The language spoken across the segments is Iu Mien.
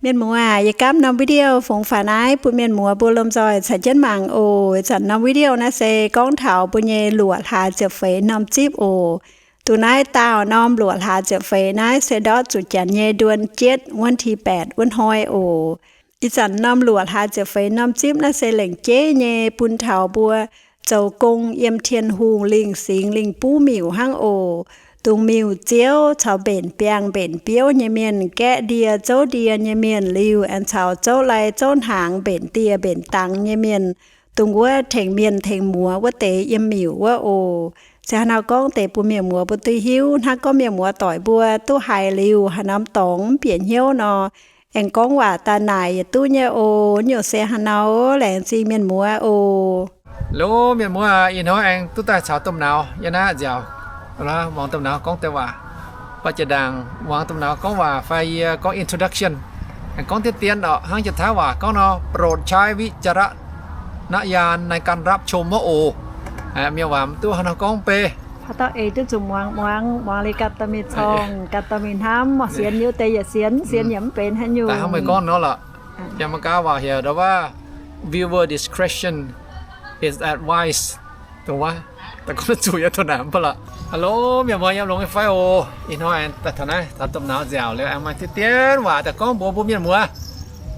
Mienh muoz, yie gapv norm video fungx faaux naaiv bun mienh muoz mbuo lomh nzoih caux jienv mangc oc. Ih zanc norm video naaiv se gorngv taux mbuo nyei luoqc hlaax ziepc feix norm zipv oc. Dongh naaiv daauh norm luoqc hlaax ziepc feix naaiv se ndortv zuqc janx nyei เดือนเจ็ด วันที่แปด wuov hnoi oc. Ih zanc norm luoqc hlaax ziepc feix norm zipv naaiv se lengc jeiv nyei bun taux mbuo zoux gong yiem Tin-Hungh lingh singx lingh buv miuc hnangv oc. Dongh miuc-ziouv caux mbenc biangh mbenc biouv nyei mienh, gaeqv ndie zouv ndie nyei mienh liuz, aengx caux zouv lai zouv hnaangx, mbenc dieh mbenc dangx nyei mienh, dongh wuov tengx mienh tengx muoz wuov deix yiem miuc wuov oc. Se haaix nor gorngv deix bun mienh muoz mbuo duqv hiuv hnangv. Gorngv mienh muoz doic mbuo duqv haiz liuz haaix norm dorngx mv bieqc hnyouv nor, aengx gorngv waac daaih naaic yietc duqv nyei oc. Nyungc se haaix nor, laengz zingh mienh muoz oc. Lo, mienh muoz, ih hnoi aengx duqv daaih caux domh nauz yiem naaiv nziaauc, muangx domh nauz gorngv deix waac. Baac jiex ndaangc muangx domh nauz gorngv waac fai yie gorngv introduction, aengx gorngv deix dien orqc, hnangv jiex taiv waac gorngv nor, โปรดใช้วิจารณญาณในการรับชม wuov oc. Mienh waac mv duqv haaix nor gorngv beiv. Haaix dauh eix duqv zuqc muangx, muangx, muangx liuz ganh dorh mingh corng, ganh dorh mingh hnamv. Sienx liuz deix yietc sienx, sienx yaac mv benx haaix nyungc. Hnangv meih gorngv nor lorqc, yiem Meigaa waac heuc ndau wuov, viewer discretion is advised. Dongh wuov, daaih gorngv zuqc yiem taux naaic mv baac lorqc. Hello, mienh muoz yiem longx nyei fai oc. Ih hnoi daaih taux naaiv taux domh nauz nziaauc liuz, aengx maaih deix dien waac daaih gorngv mbuox mbuo mienh muoz.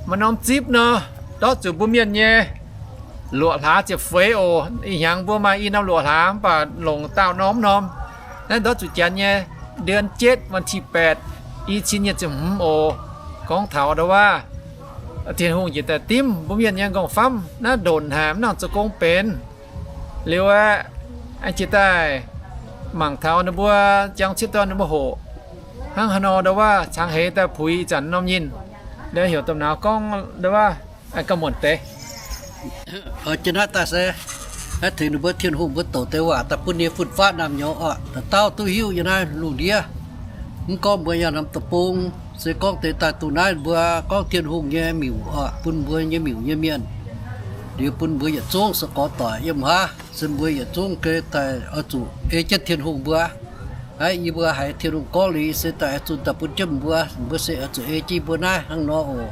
Maaih norm zipv nor, ndortv zuqc mbuo mienh nyei luoqc hlaax ziepc feix oc. Ih hnyangx mbuo maaih i norm luoqc hlaax mv baac longc daauh norm norm. Naaiv ndortv zuqc janx nyei เดือนเจ็ด วันที่แปด i cin nyic ziepc hmz oc. Gorngv taux ndau wuov Tin-Hungh njiec daaih dimv mbuo mienh nyei nqorngv-famv naaiv ndonc haic, mv nangc zoux gong benx. Liuz aeqv, aengx jiex daaih mangc taux ninh mbuo jangx cieqv dorn ninh mbuo hoqc hnangv haaix nor ndau wuov cangx heix daaih puix ih zanc norm nyinh. Liuz heuc domh nauz gorngv ndau wuov ganh muonc deix. Jiex naaiv daaih se naaiv tengx ninh mbuo Tin-Hungh mbuo douc deix waac daaih bun nyei fun-faqv naamh nyouz oc, dauh dauh duqv hiuv yiem naaiv lungh ndiev. Mv gorngv mbuo yangh norm deic-bung, se gorngv deix daaih dongh naaiv mbuo gorngv Tin-Hungh nyei miuc oc, bun mbuo nyei miuc nyei mienh, liuz bun mbuo yietc zungv se gorx doic yiem haav, se mbuo yietc zungv geh daaih oix zuqc ei jienv Tin-Hungh mbuo. Aa, yie mbuo haiz Tin-Hungh gorngv liuz se daaih oix zuqc daaih bun jienv mbuo, mbuo se oix zuqc ei jienv mbuo naaiv hnangv nor oc.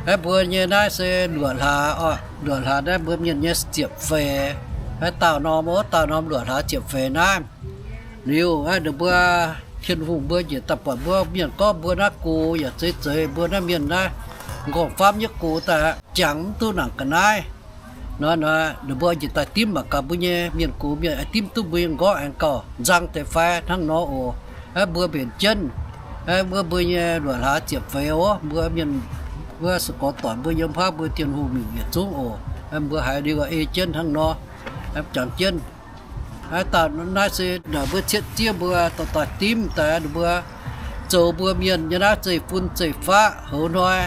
Aa, mbuo nyei naaiv se luoqc hlaax oc, luoqc hlaax naaiv mbuo mienh nyei ziepc feix. Aa, daauh norm oc, daauh norm luoqc hlaax ziepc feix naaiv. Liuz aa, ninh mbuo Tin-Hungh mbuo njiec daaih buatc mbuo mienh gorngv mbuo naaiv gox yaac zeiz zeiz, mbuo naaiv mienh naaiv nqorngv-famv nyei gox daaih jangx mv duqv nangc ga'naaiv. Nor, nor, ninh mbuo njiec daaih dimv mangc gaax mbuo nyei mienh gox mienh aengx dimv duqv mbuo nyei nqorngv aengx gauh nzang deix fai hnangv nor oc. Aa, mbuo mbenc jienv, aa, mbuo, mbuo nyei luoqc hlaax ziepc feix oc, mbuo mienh, mbuo se gorx doic mbuo yiem haav mbuo Tin-Hungh miuc yietc zungv oc. Aa, mbuo haiz liuz ei jienv hnangv nor, jangx jienv. Aa, dauh naaiv se naaic mbuo cietv zieqv mbuo dorh daaih dimv daaih ninh mbuo zoux mbuo mienh nyei naaiv zeiv-fun zeiv-faqv hoz hnoi,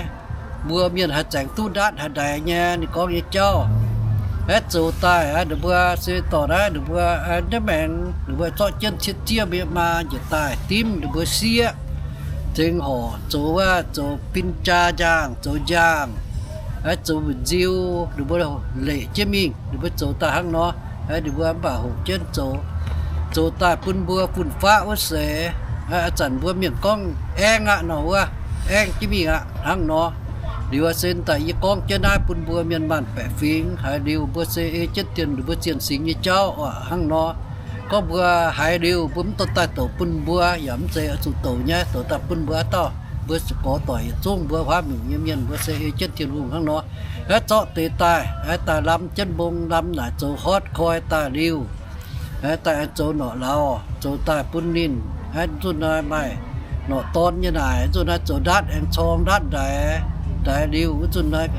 mbuo mienh haih zaengc duqv ndaatv haaix ndaix nyei ninh gorngv nyei jauv. Aeqv, zoux daaih ninh mbuo se dorh naaiv ninh mbuo naaiv maengx ninh mbuo zorqv jienv cietv zieqv mbuo maa njiec daaih dimv ninh mbuo sieqv, zengx horc zoux wuov zoux fin jaa njaangh, zoux njaangh, aeqv, zoux mbu'nziu, ninh mbuo leqc jienv mingh, ninh mbuo zoux daaih hnangv nor. Aeqv, ninh mbuo mv baac hoqc jienv zoux, zoux daaih bun mbuo fun-faqv wuov seix. Aa, ih zanc mbuo mienh gorngv aengv aqv nor wuov, aengv jienv mingh aqv hnangv nor. Liuz se daaih yie gorngv jienv naaiv bun mbuo mienh maanh baeqc fingx haiz liuz mbuo se ei jienv dien ninh mbuo zienh singx nyei jauv oc hnangv nor. Gorngv mbuo haiz liuz mbuo mv dorh daaih douc bun mbuo yaac mv zeiz oix zuqc douc nyei, douc daaih bun mbuo dauh mbuo se gorx doic yietc zungv mbuo huaav miuc nyei mienh mbuo se ei jienv Tin-Hungh hnangv nor. Aeqv, zorqv deix daaih, aeqv, daaih lamh jienv mbong, lamh naaic zoux hotv koi daaih liuz, aeqv, daaih aengx zoux norqc lauz zoux daaih bun ninh. Aeqv, nzunc naaiv maaih norqc dorn nyei naaic, nzunc naaiv zoux ndaatv aengx corng ndaatv ndaix, ndaix liuz wuov nzunc naaiv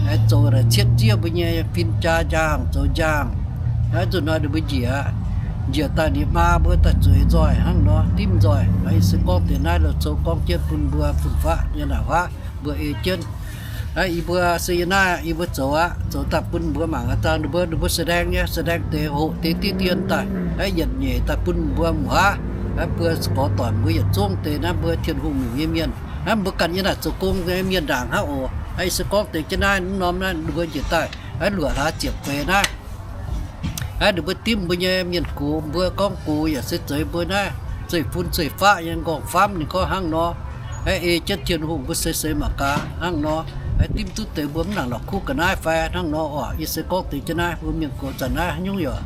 aengx zoux naaic cietv zieqv mbuo nyei fin jaa njaangh, zoux njaangh. Aeqv, nzunc naaiv ninh mbuo njiec, njiec daaih ninh maa mbuo daaih zueiz nzoih hnangv nor, dimv nzoih. Aeqv, se gorngv deix naaiv loz-cou gorngv jienv bun mbuo fun-faqv nyei naaic huaav mbuo ei jienv. Aeqv, yie mbuo se yie naaiv yie mbuo zoux aqv, zoux daaih bun mbuo mangc aqv. Dangh ninh mbuo, ninh mbuo แสดง nyei, แสดง deix hoqc deix diqv dien daaih, aeqv, yietc nyeic daaih bun mbuo mv huaav. Aeqv, mbuo gorx doic mbuo yietc zungv deix naaiv mbuo Tin-Hungh miuc nyei mienh. Aeqv, mbuo ganh yie naaic zoux gong nyei mienh ndaangc hnangv oc. Aeqv, se gorngv deix jienv naaiv mv norm naaiv ninh mbuo njiec daaih, aeqv, luoqc hlaax ziepc feix naaiv. Aeqv, ninh mbuo dimv mbuo nyei mienh gox, mbuo gorngv gox yaac se zeiz mbuo naaiv zeiv-fun zeiv-faqv nyei nqorngv-famv ninh gorngv hnangv nor. aeqv, ei jienv Tin-Hungh mbuo seix seix mangc gaax hnangv nor. Aeqv, dimv duqv deix mbuo mv nangc lorqc kuv ga'naaiv fai hnangv nor oc. Yie se gorngv deix jienv naaiv mbuo mienh gox zanc naaiv haaix nyungc yaac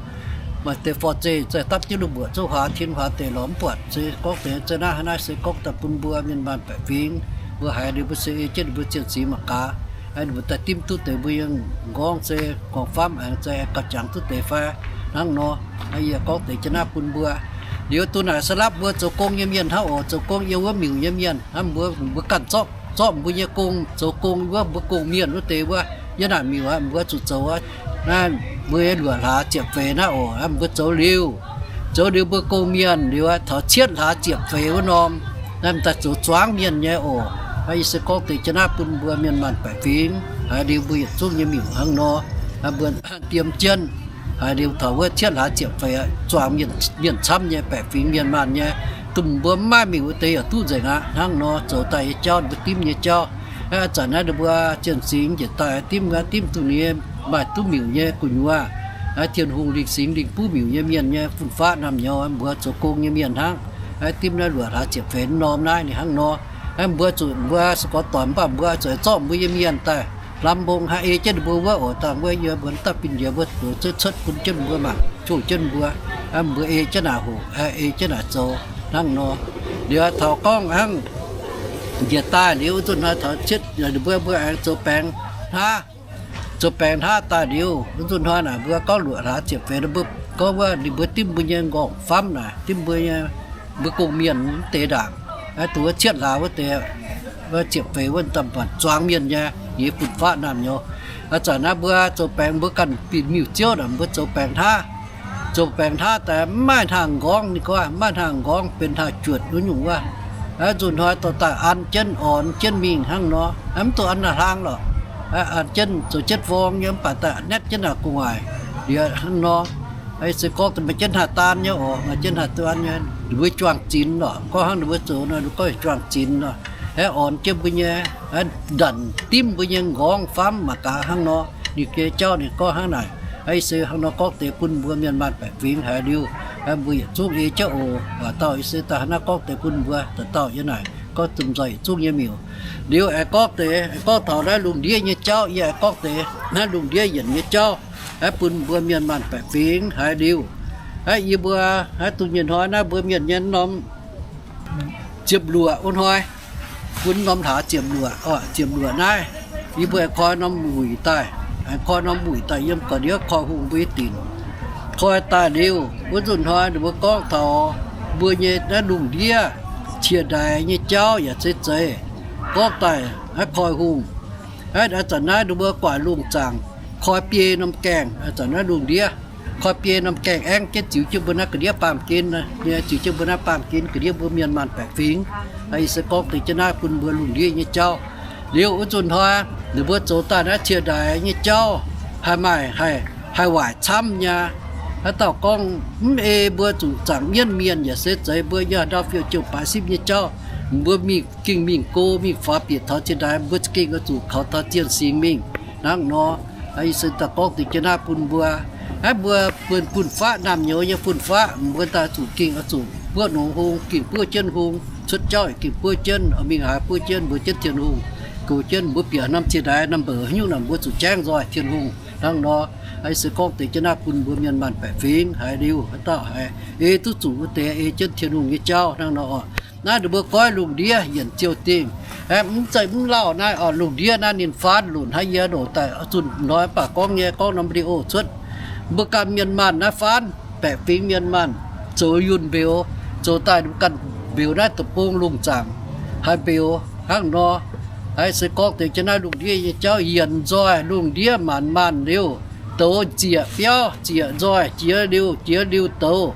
maaih deix forv zeiz zai dapv jienv lungh mbuoqc zouv huaax tin huaax deic lorz mv buatc. Se gorngv deix jienv naaiv, hnangv naaiv se gorngv daaih bun mbuo mienh maanh baeqc fingx, mbuo haiz liuz mbuo se ei jienv ninh mbuo zien six mangc gaax. Aeqv, ninh mbuo daaih dimv duqv deix mbuo yiem m'nqorngv se gorngv famv aengx se gauh jangx duqv deix fai hnangv nor. Aeqv, yie gorngv deix jienv naaiv bun mbuo. Liuz duqv naaic se lapv mbuo zoux gong nyei mienh hnangv oc. Zoux gong yiem wuov miuc nyei mienh hnangv, mbuo, mbuo ganh zorqv, zorqv mbuo nyei gong zoux gong wuov, mbuo gong-mienh wuov deix wuov, yiem naaic miuc aqv, mbuo zuqc zoux aqv. Naaiv mbuo nyei luoqc hlaax ziepc feix naaiv oc, mbuo zoux liuz, zoux liuz mbuo gong-mienh liuz aqv, taux cietv hlaax ziepc feix wuov norm, naaiv daaih zoux zuangx mienh nyei oc. Naaiv yie se gorngv deix jienv naaiv bun mbuo mienh maanh baeqc fingx, haiz liuz mbuo yietc zungv nyei miuc hnangv nor. Mbuo diem jienv, haiz liuz taux wuov cietv hlaax ziepc feix zuangx mienh camv nyei, baeqc fingx mienh maanh nyei, dongh mbuo mv maaih miuc wuov deix yaac duqv nzengc aqv. Hnangv nor zoux daaih nyei jauv, ninh mbuo dimv nyei jauv. Aav zanc naaiv ninh mbuo zien singx njiec daaih dimv, dimv duqv ninh maaih duqv miuc nyei gu'nyuoz. Naaiv Tin-Hungh lingh singx lingh buv miuc nyei mienh nyei fun-faqv naamh nyouz, mbuo zoux gong nyei mienh hnangv. Dimv naaiv luoqc hlaax ziepc feix norm naaiv ninh hnangv nor. Mbuo zuqc mbuo se gorngv doic mv baac mbuo zuqc zorqv mbuo nyei mienh daaih hlamv mbong hnangv, ei jienv ninh mbuo wuov oc. Dangh wuov yie mbuo daaih bun njiec mbuo zoux cuotv, cuotv bun jienv mbuo mangc, jouh jienv mbuo, mbuo ei jienv naaic hoqc, ei jienv naaic zoux hnangv nor. Liuz taux gorngv hnangv njiec daaih liuz wuov nzunc hnoi taux cietv ninh mbuo, mbuo aengx zoux baengx hnaav. Zoux baengx hnaav daaih liuz wuov nzunc hnoi naaic mbuo gorngv luoqc hlaax ziepc feix, mbuo gorngv wuov ninh mbuo dimv mbuo nyei m'nqorngv famv naaic, dimv mbuo nyei, mbuo gong-mienh wuov deix ndaangc. Dongh wuov cietv hlaax wuov deix, ziepc feix wuov daaih buatc zuangx mienh nyei, nyei fun-faqv naamh nyouz. Aav zanc naaiv mbuo zoux baengx, mbuo ganh binc miuc-ziouv naaic, mbuo zoux baengx hnaav. Zoux baengx hnaav daaih mv maaih hnaangx m'nqorngv, ninh gorngv mv maaih hnaangx m'nqorngv, benx hnaangx juotc wuov nyungc wuov. Aav nzunc hnoi dorh daaih an jienv, orn jienv mingh hnangv nor. Mv dungx an naaic hlang lorqc. An jienv zoux jienv forng nyei, mv baac daaih netv jienv naaic gu'nguaaic liuz hnangv nor. Se gorngv maaih jienv haaix daan nyei oc, maaih jienv haaix daan nyei, ninh mbuo juangc zinx lorqc. Gorngv hnangv ninh mbuo zoux nor, ninh gorngv juangc zinx lorqc. Aeqv, orn jienv mbuo nyei, aeqv, ndanc dimv mbuo nyei m'nqorngv famv mangc gaax hnangv nor. Ninh nyei jauv ninh gorngv hnangv naaic. Yie se hnangv nor gorngv deix bun mbuo mienh maanh baeqc fingx haiz liuz, mbuo yietc zungv ei jienv oc. Waac dauh yie se daaih hnangv naaiv gorngv deix bun mbuo dauh dauh yiem naaic, gorngv domh nzoih yietc zungv nyei miuc. Liuz aengx gorngv deix, aengx gorngv taux naaiv lungh ndiev nyei jauv. Yie aengx gorngv deix naaiv lungh ndiev yienc nyei jauv, aeqv, bun mbuo mienh maanh baeqc fingx haiz liuz. Aeqv, yie mbuo aeqv, dongh nyei hnoi naaiv mbuo mienh nyei norm ziepc luoqc wuov hnoi, bun norm hlaax ziepc luoqc, ziepc luoqc naaiv, yie mbuo aengx koi norm wuic daaih, aengx koi norm wuic daaih yiem ga'ndiev koi hungh mbuo nyei dinc. Koi daaih liuz, wuov nzunc hnoi ninh mbuo gorngv taux mbuo nyei naaiv lungh ndiev cie ndaix nyei jauv yaac zeiz zeiz. Gorngv daaih naaiv koi hungh, aav zanc naaiv ninh mbuo guaax lungh zaangc, koi biei norm gaengh, aav zanc naaiv lungh ndiev koi biei norm gaengh aengv jienv ziux jienv mbuo naaiv ga'ndiev baamh gen, ziux jienv mbuo naaiv baamh gen ga'ndiev mbuo mienh maanh baeqc fingx. Yie se gorngv deix jienv naaiv bun mbuo lungh ndiev nyei jauv. Liuz wuov nzunc hnoi, ninh mbuo zoux daaih naaiv cie ndaix nyei jauv, haih maaih, haih waaic camv nyei. Haaix dauh gorngv mv ei mbuo zuqc zaangc mienv mienh yaac se zeiz, mbuo yaac ndau fiuv jiouh baaix sipv nyei jauv. Mbuo mingh, gengh mingh go mingh faaux bieqc taux cie ndaix, mbuo za'gengh oix zuqc kaux taux zien singx mingh hnangv nor. Yie se daaih gorngv deix jienv naaiv bun mbuo. Aav, mbuo bun fun-faqv, naamh nyouz nyei fun-faqv, mbuo daaih zuqc gengh oix zuqc buov nongx hung, gengh buov jienv hung, cuotv jauv gengh buov jienv, oix mingh haaix buov jienv, mbuox jienv Tin-Hungh, goux jienv. Mbuo bieqc norm cie ndaix norm mbouc haaix nyungc naaic mbuo zuqc jaengv nzoih Tin-Hungh hnangv nor. Yie se gorngv deix jienv naaiv bun mbuo mienh maanh baeqc fingx haiz liuz, haaix dauh haiz ei duqv zuqc wuov deix ei jienv Tin-Hungh nyei jauv hnangv nor oc. Naaiv ninh mbuo goiv lungh ndiev yienc ziouh dingh. Mv zeiz mv lauh naaiv oc, lungh ndiev naaiv ninh faanv lunc hnangv yie loc daaih zunh hnoi mv baac gorngv nyei, gorngv norm video cuotv. Mbuo ganh mienh maanh naaiv faanv, baeqc fingx mienh maanh, zoux yunh mbeux, zoux daaih mbuo ganh mbeux naaiv deic-bung lungh zaangc, haih mbeux hnangv nor. Haiz se gorngv deix jienv naaiv lungh ndiev nyei jauv yienc nzoih, lungh ndiev maanc maanh liuz, douz zieqc biauv, zieqc nzoih, jiex liuz, jiex liuz douz.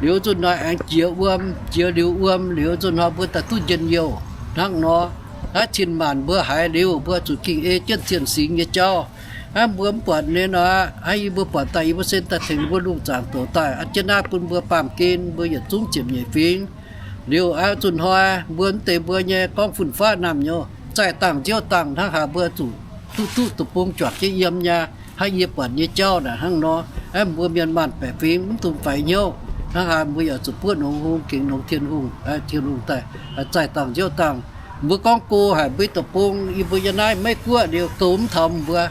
Liuz nzunc hnoi aengx jiex wuom, jiex liuz wuom, liuz nzunc hnoi mbuo daaih duqv njien-youh hnangv nor. Naaiv cin-maanc mbuo haiz liuz, mbuo zuqc gengh ei jienv zien singx nyei jauv. Hnangv mbuo mv buatc nyei nor, hnangv yie mbuo buatc daaih, yie mbuo se daaih tengx mbuo lungh zaangc douz daaih, a'jien naaiv bun mbuo baamh gen, mbuo yietc zungv ziepc nyeic fingx. Liuz aqv, nzunc hnoi mbuo mv deix mbuo nyei gorngv fun-faqv naamh nyouz, zaih dangh nziouv dangh hnangv haaix mbuo zuqc duqv duqv deic-bung juangc jienv yiem nyei. Hnangv yie buatc nyei jauv naaic hnangv nor, aav, mbuo mienh maanh baeqc fingx mv dungx faix hnyouv. Hnangv haaix mbuo yaac zuqc buov nongx hung, gengx nongx Tin-Hungh, Tin-Hungh daaih zaih dangh nziouv dangh. Mbuo gorngv go haic mbuo deic-bung, yie mbuo yiem naaiv Meiv Guoqv liuz goux mv taux mbuo.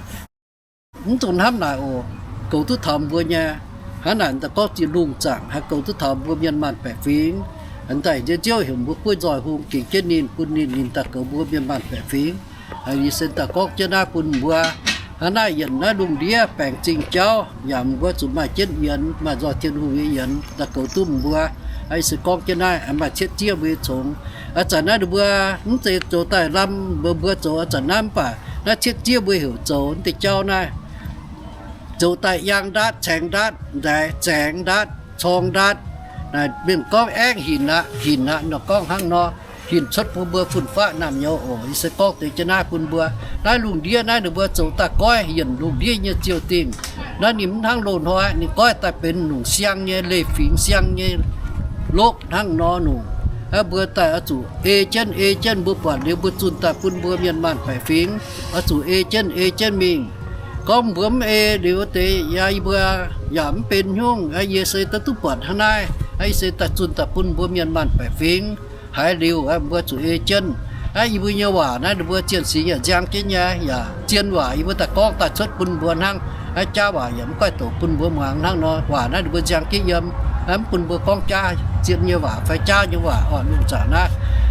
Mv dungx hnamv naaic oc. Goux duqv taux mbuo nyei. Hnangv naaic daaih gorngv ziex lungh zaangc haih goux duqv taux mbuo mienh maanh baeqc fingx. Hnangv daaih nziouv heuc mbuo buov nzoih hung gengx jienv ninh, bun ninh, ninh daaih goux mbuo mienh maanh baeqc fingx. Yie se daaih gorngv jienv naaiv bun mbuo. Hnangv naaiv yienc naaiv lungh ndiev baengc zingh jauv yaac mbuo zuqc maaih jienv yienx, maaih nzoih Tin-Hungh nyei yienx daaih goux duqv mbuo. Yie se gorngv jienv naaiv maaih cietv zieqv mbuo nyei congx. A'zanc naaiv ninh mbuo mv zeiz zoux daaih lamh mbuo, mbuo zoux a'zanc naaiv mv baac naaiv cietv zieqv mbuo heuc zoux naaiv deix jauv naaiv. Zoux daaih yangh ndaatv, caengx ndaatv, nzaix zaengx ndaatv, corng ndaatv. Naaic mienh gorngv aengv hinc aqv, hinc aqv nor gorngv hnangv nor. Hinc cuotv bun mbuo fun-faqv naamh nyouz oc. Yie se gorngv deix jienv naaiv bun mbuo. Naaiv lungh ndiev naaiv ninh mbuo zoux daaih goiv yienc lungh ndiev nyei ziouh dingh. Naaiv ninh mv hnangv loz-hnoi ninh goiv daaih benx longc siang nyei leiz-fingx, siang nyei lokv hnangv nor nungc. Aa, mbuo daaih oix zuqc ei jienv, ei jienv mbuo buatc liuz mbuo zunh daaih bun mbuo mienh maanh baeqc fingx. Oix zuqc ei jienv, ei jienv mingh. Gorngv mbuo mv ei liuz deix yaac yie mbuo yaac mv benx hnyungv. Yie se daaih duqv buatc hnangv naaiv. Yie se daaih zunh daaih bun mbuo mienh maanh baeqc fingx. Haiz liuz mbuo zuqc ei jienv. Yie mbuo nyei waac naaiv ninh mbuo zien singx yaac nziang jienv nyei, yaac zien waac yie mbuo daaih gorngv daaih cuotv bun mbuo hnangv. Jaav waac yaac mv goiv doqc bun mbuo muangx hnangv nor. Waac naaiv ninh mbuo nziang jienv yiem, mv bun mbuo gorngv jaav zien nyei waac fai jaav nyei waac orqc. Lungh zaangc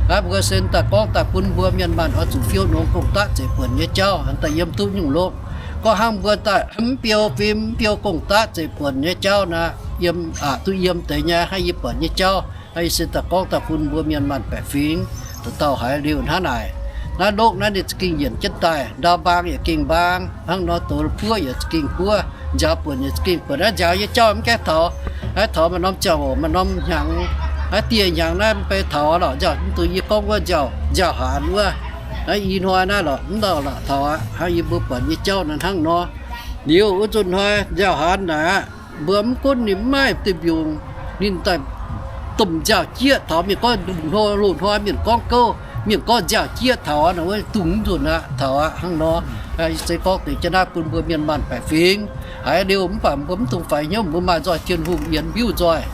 naaiv mbuo se daaih gorngv daaih bun mbuo mienh maanh oix zuqc fiou nongx gong-daqv zeiv-buonc nyei jauv daaih yiem duqv nyungc lokv. Gorngv hnangv mbuo daaih mv biou fim, mv biou gong-daqv zeiv-buonc nyei jauv naaic, yiem aqc duqv yiem deix nyei. Hnangv yie buatc nyei jauv, yie se daaih gorngv daaih bun mbuo mienh maanh baeqc fingx. Dauh dauh haiz liuz hnangv naaic, naaiv lokv naaiv ninh za'gengh yienc jienv daaih, ndau mbaang yaac gengh mbaang hnangv nor, douz buov yaac za'gengh buov, nziaaux buonc yaac za'gengh buonc. Naaiv nziaaux nyei jauv mv gaengh taux. Naaiv taux maaih norm ziangh hoc, maaih norm hnyangx, naaiv dieh hnyangx naaiv mv bei taux lorqc. Nziaaux mv dungx yie gorngv wuov nziaaux, nziaaux haanz wuov, naaiv i hnoi naaiv lorqc, mv dauh lorqc taux aqv. Hnangv yie mbuo buatc nyei jauv naaiv hnangv nor. Liuz wuov nzunc hnoi nziaaux haanz naaic aqv, mbuo mv gunv ninh mv maaih duih mbiungc, ninh daaih domh nziaaux jieqv taux. Mienh gorngv loz-hnoi mienh gorngv gouv, mienh gorngv nziaaux jieqv taux naaic wuov dungx nzunc aqv, taux aqv hnangv nor. Se gorngv deix jienv naaiv bun mbuo mienh maanh baeqc fingx. Haiz liuz mv baac mbuo mv dungx faix hnyouv, mbuo maaih nzoih Tin-Hungh yienx mbiuv nzoih.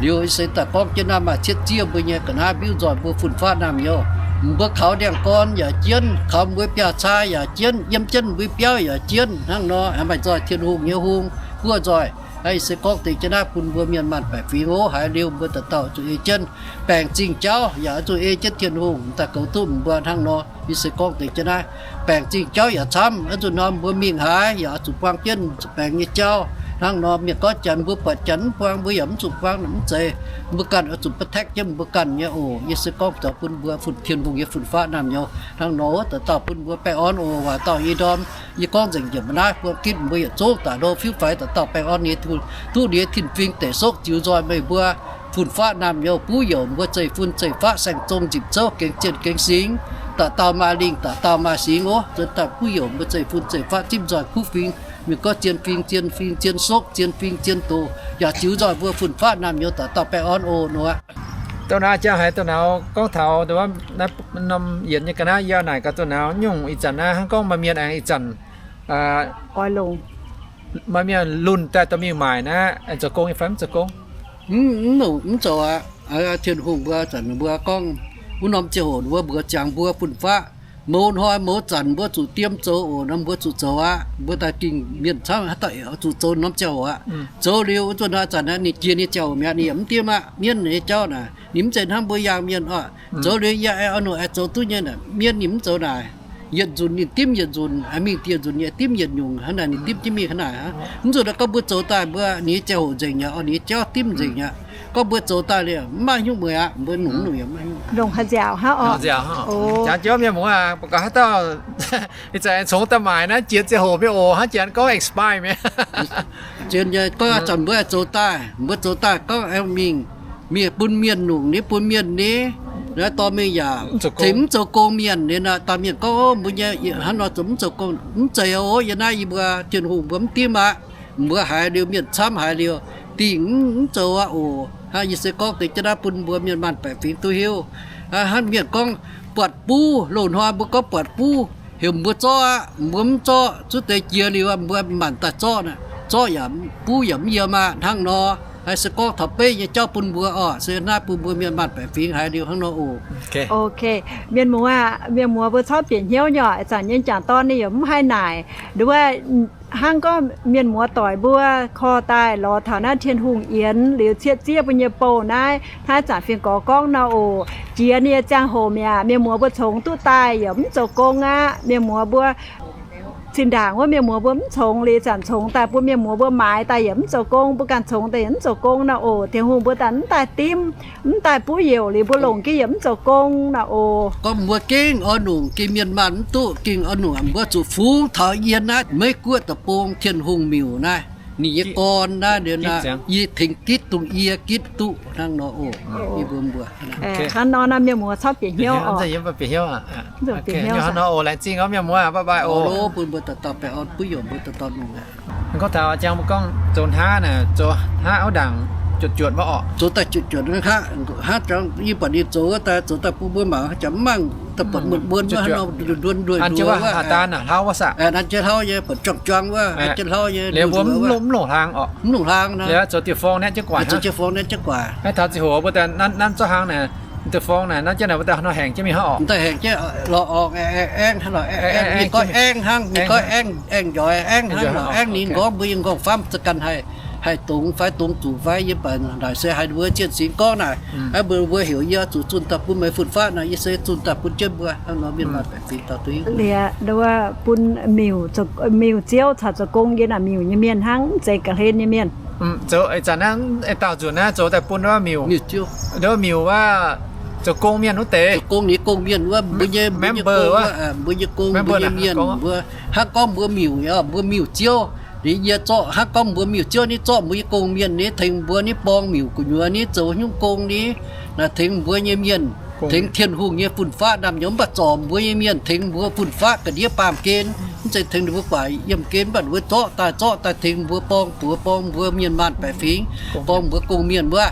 Liuz se daaih gorngv jienv naaiv maaih cietv zieqv mbuo nyei ga'naaiv mbiuv nzoih mbuo fun-faqv naamh nyouz. Mbuo kaux ndiangx-gorn yaac jienv, kaux mbuo biaav-cai yaac jienv, yiem jienv mbuo biauv yaac jienv hnangv nor. Maaih nzoih Tin-Hungh nyei hung buov nzoih. Yie se gorngv deix jienv naaiv bun mbuo mienh maanh baeqc fingx oc. Haiz liuz mbuo dauh dauh zuqc ei jienv baengc zingh jauv yaac zuqc ei jienv Tin-Hungh daaih goux duqv mbuo hnangv nor. Yie se gorngv deix jienv naaiv baengc zingh jauv yaac camv. Nzunc hnoi mbuo mingh haaix yaac oix zuqc buang jienv zuqc baengc nyei jauv hnangv nor. Mienh gorngv janx mbuo buatc janx mv buang, mbuo yaac mv zuqc buang, mv zeiz. Mbuo ganh oix zuqc protect jienv mbuo ganh nyei oc. Yie se gorngv zoux bun mbuo fun Tin-Hungh nyei fun-faqv naamh nyouz hnangv nor. Dauh dauh bun mbuo baengh orn oc. Waac dauh yie ndorm, yie gorngv nzengc njiec mbuo naaiv buang gitv, mbuo yietc zungv daaih ndo fiuv faix dauh dauh baengh orn nyei, duqv ninh nyei tin-fingx deic sokv ziux nzoih meih mbuo fun-faqv naamh nyouz, buv youc mbuo zeiv-fun zeiv-faqv saeng-zong nzipc zouv gengx zienh gengx singx, dauh dauh maaih lingh dauh dauh maaih singx oc. Zuonx daaih buv youc mbuo zeiv-fun zeiv-faqv zipv nzoih kuv fingx, mienh gorngv zien fingx zien fingx zien sokv, zien fingx zien doz, yaac ziux nzoih mbuo fun-faqv naamh nyouz dauh dauh baengh orn oc nor aqv. Dongh naaiv jang haiz dongh naaiv gorngv taux norm yienc nyei ga'naaiv, yie naaic gaax dongh naaiv nyungc ih zanc naaiv hnangv gorngv maaih mienh aengx ih zanc, maaih mienh lunh daaih dorh mingh maaic naaiv, aengx zoux gong nyei fai mv zoux gong? Mv, mv zoux aqv. Tin-Hungh mbuo zanc mbuo gorngv wuov norm ziangh hoc mbuo mbuox ziangx mbuo fun-faqv, mouz hnoi mouz zanc mbuo zuqc diem zoux oc. Nor mbuo zuqc zoux aqv. Mbuo daaih dingh mienh camv haaix dauh oix zuqc zoux norm ziangh hoc aqv. Zoux liuz wuov nzunc hnoi zanc naaiv ninh jiex ninh ziangh hoc mi'aqv, ninh yaac mv diem aqv. Mienv nyei jauv naaic ninh mv zeiz hnangv mbuo yangh mienh oc. Zoux liuz yie oix, oix nungc aengx zoux duqv nyei naaic. Mienv ninh mv zoux naaic. Yietc nzunc ninh dimv yietc nzunc, mingh dieh nzunc yaac dimv yietc nyungc, hnangv naaic ninh dimv jienv mingh hnangv naaic aqv. Mv nzunc naaic gorngv mbuo zoux daaih mbuo ninh nyei ziangh hoc nzengc yaac oix ninh nyei jauv dimv nzengc aqv. Gorngv mbuo zoux daaih liuz mv maaih hnyouv mueic aqv, mbuo nungc nungc yaac mv maaih hnyouv. Jangx jienv mienh muoz aac, mbuo gaax haaix dauh ih zanc congx daaih maaic naaiv jiex ziangh hoc mienh oc, hnangv jiex gorngv expire mienh. Zien nyei, gorngv zanc mbuo zoux daaih, mbuo zoux daaih gorngv mingh, mingh bun mienh nungc ni, bun mienh ni, naaiv dorh mingh yaac cingx mv zoux gong mienh ni. Naaiv dauh mienh gorngv, o, mbuo nyei hnangv nor zoux mv zoux gong, mv zeiz oc. Yie naaiv yie mbuo Tin-Hungh mbuo mv dimv aqv. Mbuo haiz liuz mienh camv haiz liuz, dingh mv zoux aqv oc. Hnangv yie se gorngv deix jienv naaiv bun mbuo mienh maanh baeqc fingx duqv hiuv. Hnangv mienh gorngv buatc buv, loz-hnoi mbuo gorngv buatc buv, heuc mbuo zorqv aqv. Mbuo mv zorqv, zuov deix jiex liuz mbuo maanc daaih zorqv, zorqv yaac buv yaac mv yiem aqv. Hnangv nor, Haiz se gorngv taux beiv nyei jauv bun mbuo oc, se naaiv bun mbuo mienh maanh baeqc fingx haiz liuz hnangv nor oc. Ok, mienh muoz, mienh muoz mbuo corc bieqc hnyouv nyei oc. Ih zanc nyei m'jangc dorn ninh yaac mv haih naaic. Nduov, hnangv gorngv mienh muoz doic mbuo korv daaih lorz taux naaiv Tin-Hungh yienx liuz cietv zieqv mbuo nyei bou naaiv, hnangv zanc fingx gorx gorngv nor oc. Jiex ninh nyei ziangh hoc mi'aqv, mienh muoz mbuo congx duqv daaih yaac mv zoux gong aqv. Mienh muoz mbuo zinh ndaangc wuov mienh muoz mbuo mv congx liuz, zanc congx daaih bun mienh muoz mbuo maaiz daaih yaac mv zoux gong, mbuo ganh congx daaih yaac mv zoux gong nor oc. Tin-Hungh mbuo daaih mv daaih dimv, mv daaih buov youc liuz mbuo longc gengh yaac mv zoux gong nor oc. Gorngv mbuo gengh oix nungc gengh mienh maanh mv duqv, gengh oix nungc mbuo zuqc fungx taux yie naaiv Meiv Guoqv deic-bung Tin-Hungh miuc naaiv, ninh nyei gorn naaiv, yie tengx gitv dongh yie gitv duqv hnangv nor oc. Hnangv nor naaiv mienh muoz corc bieqc hnyouv oc. Hnangv nor oc, laengz zingh oc mienh muoz, bye bye oc. Bun mbuo dauh dauh baengh orn buov youc mbuo dauh dauh longc. Gorngv taux jang mbuo gorngv zoux hnaav naaic, zoux hnaav wuov ndaangc juotc juotc wuov oc. Zoux daaih juotc juotc hnangv, hnangv jangx yie buatc ninh zoux wuov daaih, zoux daaih bun mbuo mangc jangx mv mangc, daaih buatc muonc muonc wuov hnangv nor, nduon nduon nduon wuov. An jienv hlauv wuov saah? An jienv hlauv nyei, buatc juang juang wuov, an jienv hlauv nyei. Liuz mbuo mv longc hlaang oc. Mv longc hlaang nor. Liuz zoux diuh forng naaiv jienv guaax. Zoux diuh forng naaiv jienv guaax. Naaiv taux ziangh hoc mbuo daaih nanv zorqv hlaang naaic, diuh forng naaic nanv jienv naaic, mbuo daaih hnangv nor haengc jienv mingh hnangv oc. Daaih haengc jienv lorz orngc aengx hnangv nor, aengx mingh goiv aengx hnangv, mingh goiv aengx, aengx njoix aengx hnangv nor, aengx ninh nqorngv mbuo yie nqorngv famv za'ganh haih, haih dongz fai dongz zuqc fai yie baac naaic se haiz mbuo zien singx gorngv naaic, mbuo mbuo heuc yie zuqc zunh daaih bun meih fun-faqv naaic, yie se zunh daaih bun jienv mbuo hnangv nor, mienh maanh baeqc fingx dauh duqv liuz, nduov bun miuc, miuc ziouv caux zoux gong yie naaic miuc nyei mienh hnangv, mv zeiz ga'hlen nyei mienh. Zoux ih zanc naaiv dauh nzunc naaiv zoux daaih bun wuov miuc, miuc ziouv, nduov miuc wuov zoux gong mienh wuov deix. Zoux gong nyei gong mienh wuov, mbuo nyei, mbuo nyei gong wuov, mbuo nyei gong, mbuo nyei mienh, mbuo hnangv gorngv mbuo miuc, mbuo miuc ziouv. Liuz yie zorqv hnangv gorngv mbuo miuc ziouv ni zorqv mbuo nyei gong mienh ni tengx mbuo ni borng miuc gu'nyuoz ni zoux nyungc gong ni, naaic tengx mbuo nyei mienh, tengx Tin-Hungh nyei fun-faqv naamh nyouz, mv baac zorc mbuo nyei mienh tengx mbuo fun-faqv ga'ndiev baamh gen, mv zeiz tengx ninh mbuo guaax yiemh gen, mv baac ninh mbuo zorqv daaih, zorqv daaih tengx mbuo borng buoz, borng mbuo mienh maanh baeqc fingx, borng mbuo gong mienh wuov,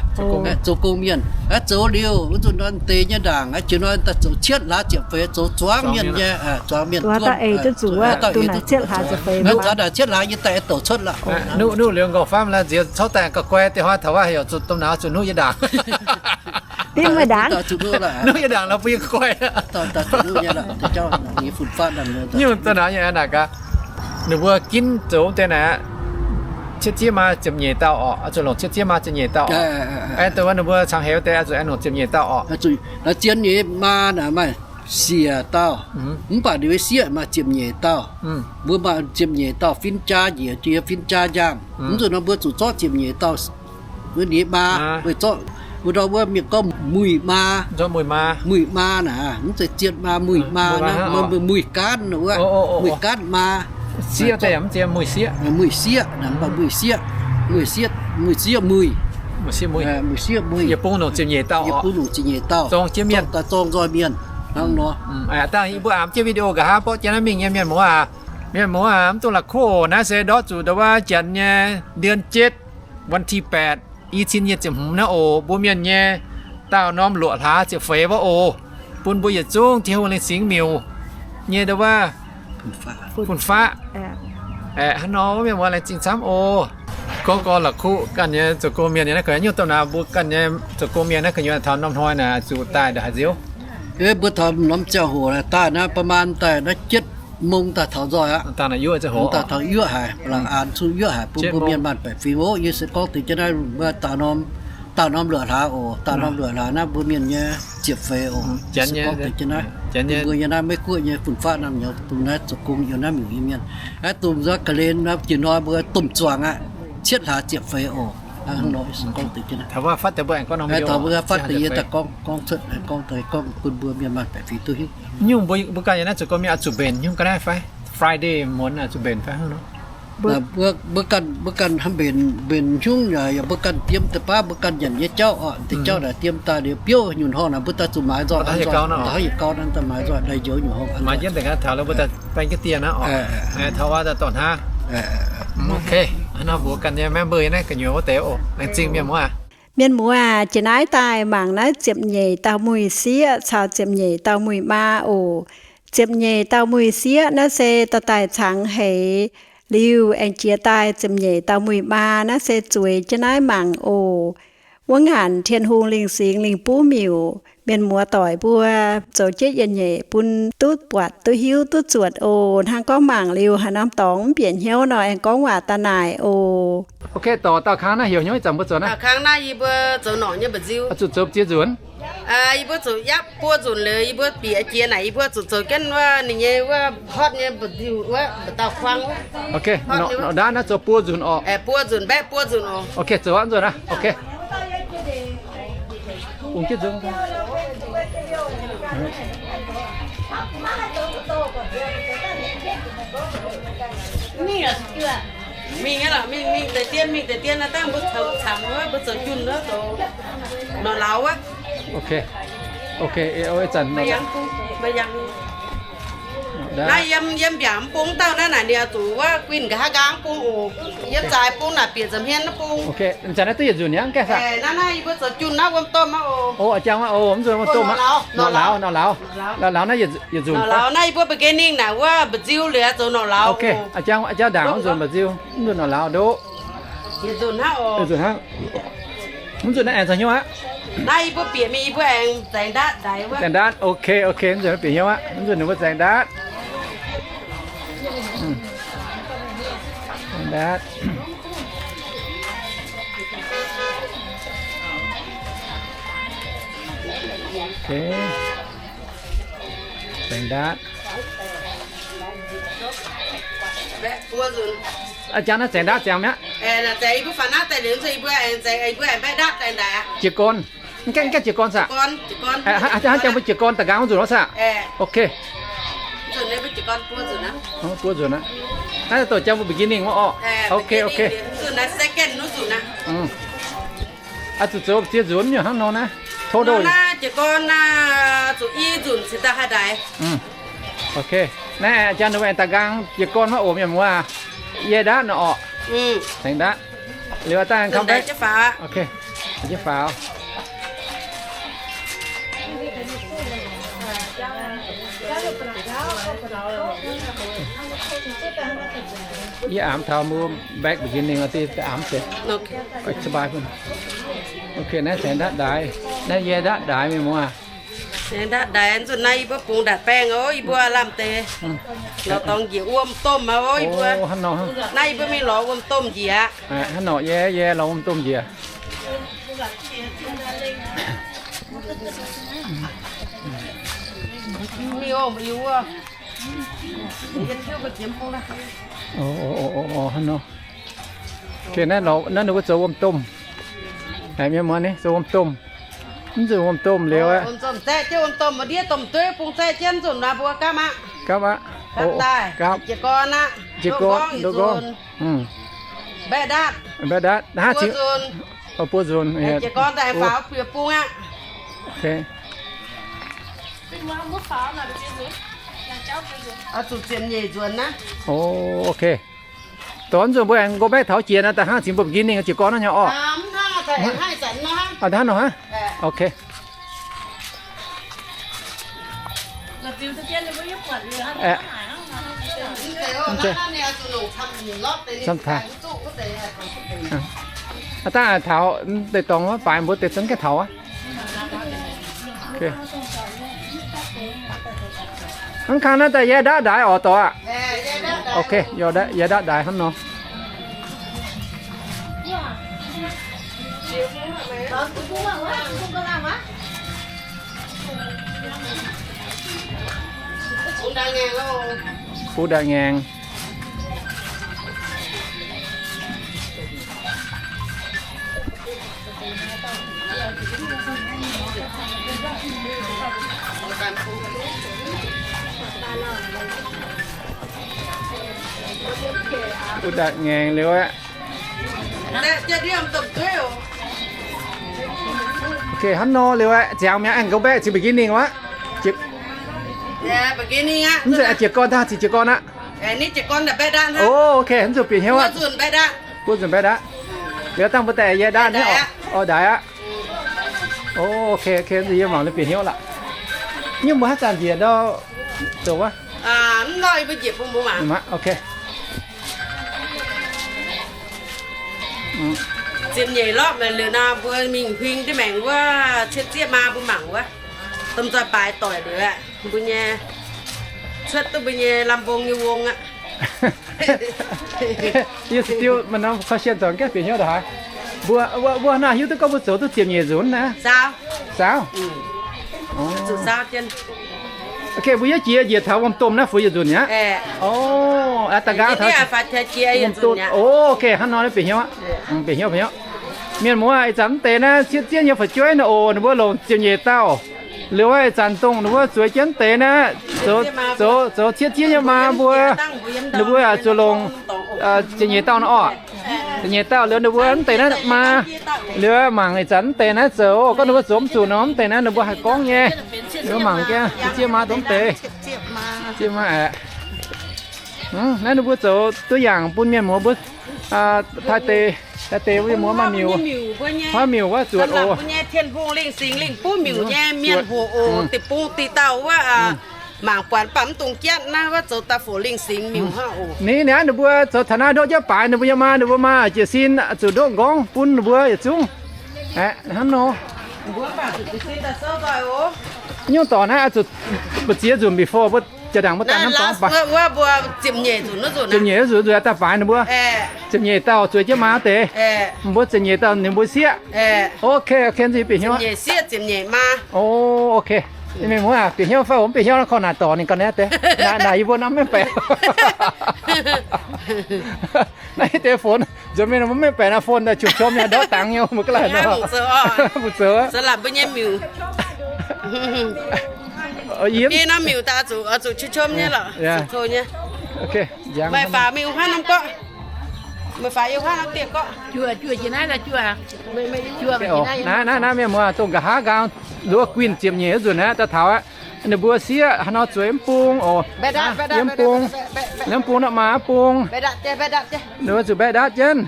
zoux gong mienh. Aqv, zoux liuz wuov nzunc nor deix nyei ndaangc, aqv, jiex nor daaih zoux cietv hlaax ziepc feix, zoux zuangx mienh nyei, zuangx mienh, zuangx daaih cietv hlaax ziepc feix, naaiv zuangx daaih cietv hlaax yie daaih douc cuotv lorqc. Nuqv liuz nqorngv famv la'nziez cov daaih ga'guai deix hnoi taux wuov heuc zuqc domh nauz zuqc nuqv yie ndaangc. Dimv meih ndaangc. Nuqv yie ndaangc la'buo yie guai. Nyungc domh nauz nyei naaic gaax, ninh mbuo ginv zoux deix naaic, cietv zieqv maa ziepc nyeic dauh orqc, zuqc longc cietv zieqv maa ziepc nyeic dauh orqc. Aengx dongh wuov ninh mbuo cangx heix deix zuqc aengx longc ziepc nyeic dauh orqc. Zien nyeic maa naaic maaih siec dauh, mv baac ninh mbuo sieqv maaih ziepc nyeic dauh. Mbuo maaih ziepc nyeic dauh fin-jaa njiec, fin-jaa njaangh. Mv zuqc nor mbuo zuqc zorqv ziepc nyeic dauh wuov nyeic maa, weih zorqv wuov ndau wuov mienh gorngv muic maa. Muic maa naaic, mv zeiz zien maa, muic maa, muic gaanv wuov, muic gaanv maa. Sieqv, muic sieqv, muic sieqv, muic sieqv, muic sieqv, muic, muic sieqv muic. Yie bun longc ziepc nyeic dauh, yie bun longc ziepc nyeic dauh, zorng jienv mienh, zorng nzoih mienh hnangv nor. Dangh yie mbuo aapv jienv video nqa'haav borqv jienv naaiv mingh nyei mienh muoz aac. Mienh muoz aac, mv dungx la'kuqv oc. Naaiv se ndortv zuqc ndau wuov janx nyei เดือนเจ็ด วันที่แปด i cin nyic ziepc hmz naaiv oc. Mbuo mienh nyei daauh norm luoqc hlaax ziepc feix wuov oc. Bun mbuo yietc zungv Tin-Hungh Laengz Singx Miuc nyei ndau wuov fun-faqv. Aeqv, hnangv nor mienh muoz laengz zingh camv oc. Gorngv gorngv la'kuqv ganh nyei zoux gong mienh nyei naaiv gu'nyuoz, nyungc domh nauz mbuo ganh nyei zoux gong mienh naaiv gu'nyuoz taux norm hnoi naaic zuqc daaih ndongc haaix nziouv. Mbuo taux norm ziangh hoc daaih naaiv ประมาณ daaih naaiv เจ็ดโมง daaih taux nzoih aqv. Daaih taux yuoqv haic, ba'laqc aanx cuotv yuoqv haic bun mbuo mienh maanh baeqc fingx oc. Yie se gorngv deix jienv naaiv mbuo daauh norm, daauh norm luoqc hlaax oc. Daauh norm luoqc hlaax naaiv mbuo mienh nyei ziepc feix oc. Yie se gorngv deix jienv naaiv, mbuo yiem naaiv Meiv Guoqv nyei fun-faqv naamh nyouz dongh naaiv zoux gong yiem naaiv miuc nyei mienh. Aeqv, dongh nzoih ga'hlen naaiv jiex hnoi mbuo domh zuangx aqv, cietv hlaax ziepc feix oc. Hnangv nor se gorngv deix jienv naaiv, taux mbuo fatv deix yie daaih gorngv, gorngv cuotv, gorngv deix gorngv bun mbuo mienh maanh baeqc fingx duqv hiuv. Nyungc mbuo, mbuo ganh yiem naaiv zoux gong mienh oix zuqc mbenc nyungc ga'naaiv fai? Friday morn oix zuqc mbenc fai hnangv nor? Mbuo, mbuo ganh, mbuo ganh hnamv mbenc, mbenc nyungc, yaac mbuo ganh diem deix baav, mbuo ganh nyanc nyei jauv oc. Deix jauv naaic diem daaih liuz biouv nyungc horngh naaic mbuo daaih zuqc maaiz nzoih, daaih zuqc maaiz nzoih, daaih njoux nyungc horngh maaiz jienv deix ga'naaiv taux liuz mbuo daaih baeng jienv dieh aqv oc. Taux wuov daaih dorh hnangv. Ok, hnangv nor mbuox ganh nyei member naaiv gu'nyuoz wuov deix oc. Laengz zingh mienh muoz aac. Mienh muoz aac, jiex naaiv daaih mangc naaiv ziepc nyeic dauh muic sieqv caux ziepc nyeic dauh muic maa oc. Ziepc nyeic dauh muic sieqv naaiv se daaih daaih cangx heix Liuz aengx jiex daaih ziepc nyeic dauh muic maa, naaiv se zueiz jienv naaiv mangc oc. Wuov ngaanc Tin-Hungh lingh singx lingh buv miuc, mienh muoz doic mbuo zoux jienv yietc nyeic bun duqv buatc duqv hiuv duqv zuotc oc. Hnangv gorngv mangc liuz haaix norm dorngx mv bieqc hnyouv nor, aengx gorngv waac daaih naaic oc. Ok, dorc dauh kang naaiv heuc hnyouv ih zanc mbuo zoux naaiv. Dauh kang naaiv yie mbuo zoux norqc nyei mba'nziu. Zuqc zoux ziex nzunc. Yie mbuo zuqc yapv buo nzunc liuz, yie mbuo bieqc jiex naaic, yie mbuo zuqc zoux jienv wuov ninh nyei wuov hotv nyei mba'nziu wuov, mba'dauh kuang wuov. Ok, norqc ndaatv naaiv zoux buo nzunc orqc. Buo nzunc, mbaeqv buo nzunc oc. Ok, zoux aqv nzunc aqv. Ok. Ungx jienv nzunc. Mingh aqv, mingh, mingh deix dien, mingh deix dien, naaiv dangh mbuo camx, camx wuov, mbuo zoux junh wuov, zoux norqc lauz wuov. Ok, ok, ih zanc naaiv yiem, yiem mbiaauc mv bung dauh naaiv naaic, ninh oix zuqc wuov guinh nqa'haav nqaang mv bung oc. Yiem zaaix bung naaic bieqc nza'hmien mv bung. Ok, zanc naaiv duqv yietc nzunc aqv, gaengh saah? Naaiv, naaiv yie mbuo zoux junh naaiv wuom domh aqv oc. O, a'jang wuov, o, mv nzunc wuom domh aqv. Norqc lauz, norqc lauz. Norqc lauz naaiv yietc nzunc. Norqc lauz naaiv yie mbuo beginning naaic wuov mba'nziu liuz zoux norqc lauz. Ok, a'jang, a'jang ndaangc mv nzunc mba'nziu, mv nzunc norqc lauz ndoqv. Yietc nzunc hnangv oc. Yietc nzunc hnangv. Mv nzunc naaiv aengx zoux hnyouv aqv. Naaiv yie mbuo bieqc mingh yie mbuo aengx zaengx ndaatv ndaix wuov. Zaengx ndaatv, ok, ok, mv nzunc mv bieqc hnyouv aqv. Mv nzunc ninh mbuo zaengx ndaatv. Zaengx ndaatv. Ok. Zaengx ndaatv. A'jang naaiv zaengx ndaatv ziangx mi'aqv. Jiez gorn. Mv gaengh, mv gaengh jiez gorn saah? Hnangv jang mbuo jiez gorn da'nqaang wuov nzunc wuov saah? Ok. Buo nzunc aqv. Naaiv dongh jang mbuo beginning wuov orqc. Ok, ok. Oix zuqc zoux ziex nzunc nyei hnangv nor naaiv. Total. Jiez gorn zuqc i nzunc cingx daaih haih ndaix. Ok. Naaiv jang ninh mbuo aengx da'nqaang jiez gorn maiv oc, mienh muoz. Yie ndaatv nor orqc. Zaengx ndaatv. Liuz daaih come back. Ok. Jienv faaux. Yie amx taux mbuo back beginning da'amx deix. Ok, naaiv zaengx ndaatv ndaix. Naaiv yie ndaatv ndaix, mienh muoz. Ndaatv ndaix nzunc naaiv yie mbuo bungx ndaatv baengh oc, yie mbuo lamh deix. Lorz dorngx njiec wuom domh aqv oc, yie mbuo. Naaiv yie mbuo mingh lorz wuom domh njiec aqv. Hnangv nor, yie, yie lorz wuom domh njiec. Hnangv nor. Ok, naaiv ninh mbuo zoux wuom domh. Mienh muoz, naaiv zoux wuom domh. Mv nzunc wuom domh liuz aqv. Zaeqv jienv wuom domh, ndiev domh dueiv bung zaeqv jienv nzunc nor mbuo gapv aqv. Gapv aqv. Gapv daaih. Jiez gorn aqv. Jiez gorn, ndoqv gorn. Mbaeqv ndaatv. Mbaeqv ndaatv. Buo nzunc. Buo nzunc. Jiez gorn daaih faaux bieqc bung aqv. Ok. Oix zuqc ziepc nyeic nzuonx naaiv. Ok. Dongh nzunc mbuo aengx go back taux jiex naaiv, da'hnangv cingx mbuo beginning jiez gorn naaiv nyei orqc. Hnangv nor hnangv. Ok. Aa, dangh taux deix dorngx faix mbuo deix zungv gaengh taux aqv. Hnangv kang naaiv daaih yie ndaatv ndaix orqc, dorc aqv. Ok, yie ndaatv ndaix hnangv nor. Bungx ndaix ngaengc. Bungx ndaix ngaengc liuz aqv. Ok, hnangv nor liuz aqv, ziangx mi'aqv, aengx go back to beginning aqv. Mv nzunc jiez gorn daaih, cingx jiez gorn aqv. O, ok, mv nzunc bieqc hnyouv aqv. Buo nzunc mbaeqv ndaatv. Liuz dangh mbuo daaih yie ndaatv nyei orqc. O, ndaix aqv. O, ok, ok, mv nzunc yie mangc liuz bieqc hnyouv laqv. Nyungc mbuo haaix zanc njiec ndau zoux wuov? Ok. Ziepc nyeic lorqc, mv liuz nor mbuo mingh huing diuh maengx wuov, cietv zieqv maa mbuo mangc wuov. Domh nzoih baaix doic liuz aqv, mbuo nyei cuotv duqv mbuo nyei lamh mbong nyei wong aqv. Yie se diu maaih norm korv-sienh zoux gaav bieqc hnyouv daaih haiz. Mbuo, mbuo, mbuo naaiv hiuv duqv gorngv mbuo zoux duqv ziepc nyeic nzunc naaiv. Saauv. Saauv. Zuqc saauv jienv. Ok, mbuo yie jiex njiec taux wuom-domh naaiv fu'jueiv nzunc aqv. O, da'nqaang taux wuom-domh. O, ok, hnangv nor naaiv bieqc hnyouv aqv. Bieqc hnyouv, bieqc hnyouv. Mienh muoz, ih zanc mv deix naaiv cietv zieqv nyei fu'jueiv naaic oc, ninh mbuo longc ziepc nyeic dauh. Liuz aqv, ih zanc dongh ninh mbuo zueiz jienv mv deix naaiv, zoux, zoux cietv zieqv nyei maa mbuo, ninh mbuo yaac zuqc longc ziepc nyeic dauh nor oc. Ziepc nyeic dauh liuz ninh mbuo mv deix naaiv maa. Liuz mangc ih zanc mv deix naaiv zoux, gorngv ninh mbuo zoux mv zuqc nor mv deix naaiv ninh mbuo haih gorngv nyei. Ninh mbuo mangc jienv, zieqv maa dongh mv deix. Zieqv maa aeqv. Naaiv ninh mbuo zoux duqv yaangc bun mienh muoz mbuo taaih deix, taaih deix mienh muoz maaih miuc, maaih miuc wuov zuotc oc. Mbuo nyei Tin-Hungh lingh singx lingh buv miuc nyei mienh hoc oc, deic-bung deic-dauh wuov, mangc buatc mv baac mv dungx jatv naaiv wuov zoux daaih foc lingh singx miuc hnangv oc. Ninh, ninh, ninh mbuo zoux taux naaiv ndoqv jienv baaix ninh mbuo nyei maa, ninh mbuo maa jiez sin zuqc ndoqv nqorngv bun ninh mbuo yietc zungv. Aeqv, hnangv nor. Nyungc dorc naaiv oix zuqc mbu'ziex nzunc before mbuo jaa-ndaangc mbuo daaih norm dorngx baaix. Ziepc nyeic nzunc, nzunc daaih baaix ninh mbuo. Ziepc nyeic dauh zueiz jienv maa deix. Mbuo ziepc nyeic dauh ninh mbuo sieqv. Ok, ok, nzunc bieqc hnyouv. O, ok. Mienh muoz aac, bieqc hnyouv fai mv bieqc hnyouv nor korv naaic dorc ninh ga'naaiv deix. Naaic, naaic yie mbuo norm maiv baeqc. Naaiv deix phone, nzuonx mingh maiv baeqc naaiv phone daaih qopv qopv nyei ndortv dangx nyei, mbuo ga'naaiv nor. Mbu'zoux. Yie norm miuc daaih zuqc qopv qopv nyei lorqc. Maaih faaux mingh huaav norm gorqv. Maaih faaux yiem huaav norm dieh gorqv. Naaiv, naaiv, naaiv mienh muoz, dongh nqa'haav nqaang luov guinh ziepc nyeic wuov nzunc naaiv daaih taux aqv. Ninh mbuo sieqv haaix nor zueiz mv bung oc. Yiem bung, yiem bung nor maa bung. Ninh mbuo zuqc mbaeqv ndaatv jienv.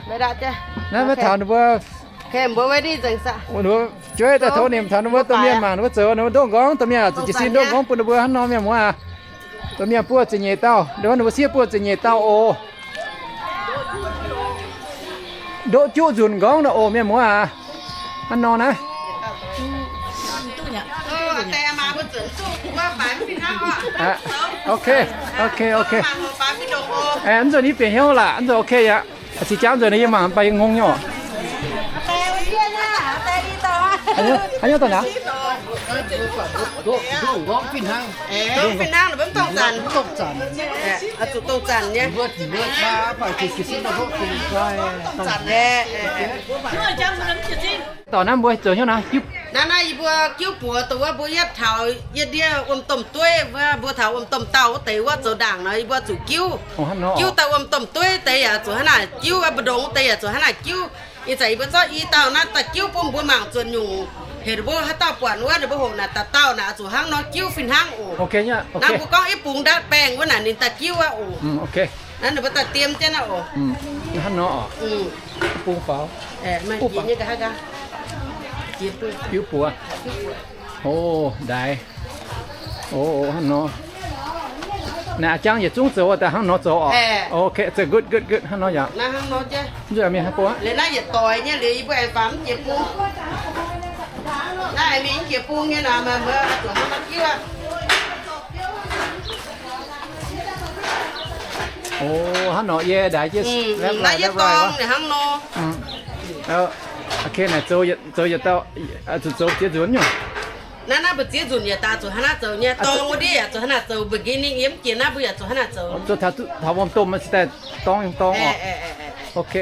Naaiv maiv taux ninh mbuo, jueiv daaih tov nimc taux ninh mbuo domh mienh mangc ninh mbuo zoux, ninh mbuo ndoqv nqorngv, domh mienh zuqc jiez sin ndoqv nqorngv bun ninh mbuo hnangv nor mienh muoz aac. Domh mienh buov ziepc nyeic dauh, ninh mbuo sieqv buov ziepc nyeic dauh oc. Ndoqv juqv nzunc nqorngv nor oc mienh muoz aac. Hnangv nor naaiv. Ok, ok, ok. Mv nzunc yie bieqc hnyouv laac, mv nzunc ok aqv. Cingx jangv nzunc yie mangc baac yie ngong nyei oc. Haaix nyungc daaih naaiv? Fih hnangv, mv dongh zanc. Zuqc dongh zanc nyei. Dorh naaiv mbuo zoux hnyouv naaiv. Naaiv naaiv yie mbuo jiuv buoz dongh wuov mbuo yietv taux yietv ndiev wuom-domh dueiv wuov, mbuo taux wuom-domh dauh wuov deix wuov zoux ndaangc nor yie mbuo zuqc jiuv. Jiuv daaih wuom-domh dueiv deix yaac zuqc hnangv naaic jiuv, mbu'ndongx deix yaac zuqc hnangv naaic jiuv. Ih zanc yie mbuo zorqv i dauh naaiv daaih jiuv bun mbuo mangc zuqc nyungc hec mbuo haaix dauh buatc wuov ninh mbuo hoqc naaic dauh dauh naaic zuqc hnangv nor jiuv fih hnangv oc. Naaiv mbuo gorngv i bungx ndaatv baengh wuov naaic ninh daaih jiuv aqv oc. Naaiv ninh mbuo daaih diem jienv aqv oc. Hnangv nor oc. Bungx faaux. Jiuv buoz. O, ndaix. O, hnangv nor. Naaiv jangv yietc zungv zoux daaih hnangv nor zoux oc. Ok, good, good, good, hnangv nor yaac. Mv zuqc mingh haaix bung aqv. Naaiv yietc doix nyei liuz yie mbuo aengx faaux mv jiex bung. Naaiv mingh mv jiex bung nyei nor, meih mbuo zuqc hnangv nor jiuv aqv. O, hnangv nor yie ndaix jienv. Naaiv yie dorng ninh hnangv nor. Ok, naaic zoux yietc dauh, zuqc zoux ziex nzunc nyungc. Naaiv naaiv mbu'ziex nzunc yaac daaih zuqc hnangv naaiv zoux nyei. Dorng wuov ndiev yaac zuqc hnangv naaiv zoux, beginning yiem jiex naaiv mbuo yaac zuqc hnangv naaiv zoux. Zoux taux wuom-domh se daaih dorng dorng oc. Ok.